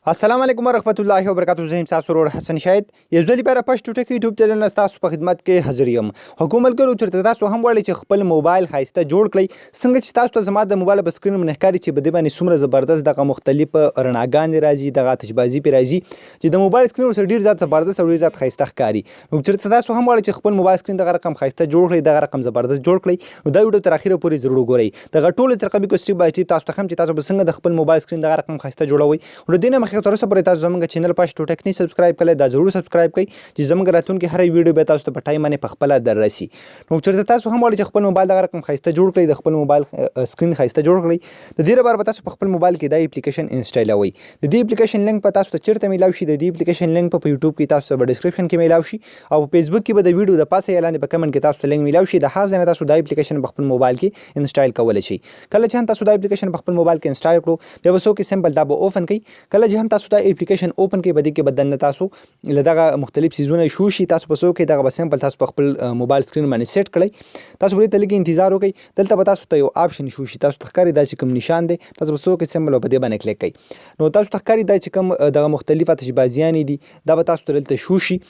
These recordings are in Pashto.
السلام علیکم ورحمت الله وبرکاته. زه یم ستاسو ورور حسن شاهد، یو ځل لپاره پښتو ټک یوټیوب چینل نه ستاسو په خدمت کې حاضر یم. حکومت ملګرو، چېرته تاسو هم غواړئ چې خپل موبایل ښایسته جوړ کړئ، څنګه چې تاسو ته زما د موبایل په سکرین باندې ښکاري چې په دې باندې څومره زبردست دغه مختلف رڼاګانې راځي، دغه آتشبازي پرې راځي چې د موبایل سکرین ورسره ډېر زیات زبردست او ډېر زیات ښایسته ښکاري. نو چېرته تاسو هم غواړئ چې خپل موبایل سکرین دغه رقم ښایسته جوړ کړئ، دغه رقم زبردست جوړ کړئ، نو دا ویډیو تر اخره پورې ضرور وګورئ. دغه ټولې طریقه به سټیپ بای سټیپ تاسو ته ښیم چې تاسو به څنګه د خپل موبایل سکرین دغه رقم ښایسته جوړوئ. نو دې نه مخکې تر اوسه پورې تاسو زموږ چینل پښتو ټیک نه سبسکرایب کړئ، دا ضرور سبسکرایب کړئ چې زموږ راتلونکي هره ویډیو به تاسو ته په ټایم باندې په خپله دررسي. نو چېرته تاسو هم غواړئ چې خپل موبایل دغه رقم ښایسته جوړ کړئ، د خپل موبایل سکرین ښایسته جوړ کړئ، د دې لپاره به تاسو په خپل موبایل کې دا اپلیکیشن انسټالوئ. د دې اپلیکیشن لینک به تاسو ته چېرته میلاو شي؟ د دې اپلیکیشن لینک په یوټیوب کې تاسو ته په ډیسکرپشن کې میلاو شي او په فیسبوک کې به د ویډیو د پاسه یا لاندې په کمنټ کې تاسو ته لینک میلاو شي. د هغه ځای نه تاسو دا اپلیکیشن په خپل موبایل کې انسټال کولی شئ. کله چې هم تاسو دا اپلیکیشن په خپل موبایل کې انسټال کړو، بیا به څوک سمپل دا به اوپن کړئ. کله چې هم تاسو دا اپلیکیشن اوپن کړئ، په دې کې به دننه تاسو له دغه مختلف څیزونه شو شي. تاسو په څوک دغه به سمپل تاسو په خپل موبایل سکرین باندې سیټ کړئ. تاسو ورته لږ انتظار وکړئ. دلته به تاسو ته یو آپشن شو شي. تاسو ته ښکاري دا چې کوم نشان دی، تاسو به څوک سمپل په دې باندې کلیک کړئ. نو تاسو ته ښکاري دا چې کوم دغه مختلف آتشبازیانې دي، دا به تاسو ته دلته شو شي.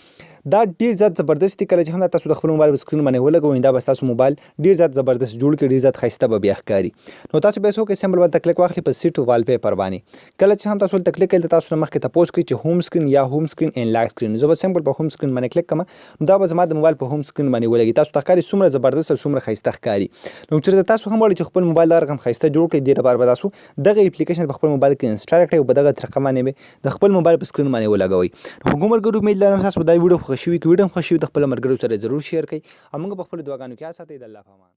دا ډیر زیات زبردست دي. کله چې هم تاسو د خپل موبایل په سکرین باندې ولګوئ، دا به تاسو موبایل ډیر زیات زبردست جوړ کړي، ډیر زیات ښایسته به بیا ښکاري. نو تاسو بیا څوک سمپل ورته کلیک واخلئ په سیټ والپیپر باندې. کله چې هم تاسو ورته کلیک کړئ، تاسو نه مخکې تپوس کوي چې هوم سکرین یا هوم سکرین اینډ لاک سکرین. زه به سمپل په هوم سکرین باندې کلیک کوم، نو دا به زما د موبایل په هوم سکرین باندې ولګي. تاسو ته ښکاري څومره زبردست او څومره ښایسته ښکاري. نو چېرته تاسو هم غواړئ چې خپل موبایل دا رقم ښایسته جوړ کړئ، دې لپاره به تاسو دغه اپلیکیشن په خپل موبایل کې انسټال کړئ او په دغه طریقه باندې به د خپل موبایل په سکرین باندې ولګوئ. نو ملګرو، امید لرم تاسو به دا ویډیو خوښ شوي. که ویډیو خوښ شوي، د خپل ملګرو سره ضرور شیر کړئ او موږ په خپلو دعاګانو کې یاد ساتئ. د الله په امان.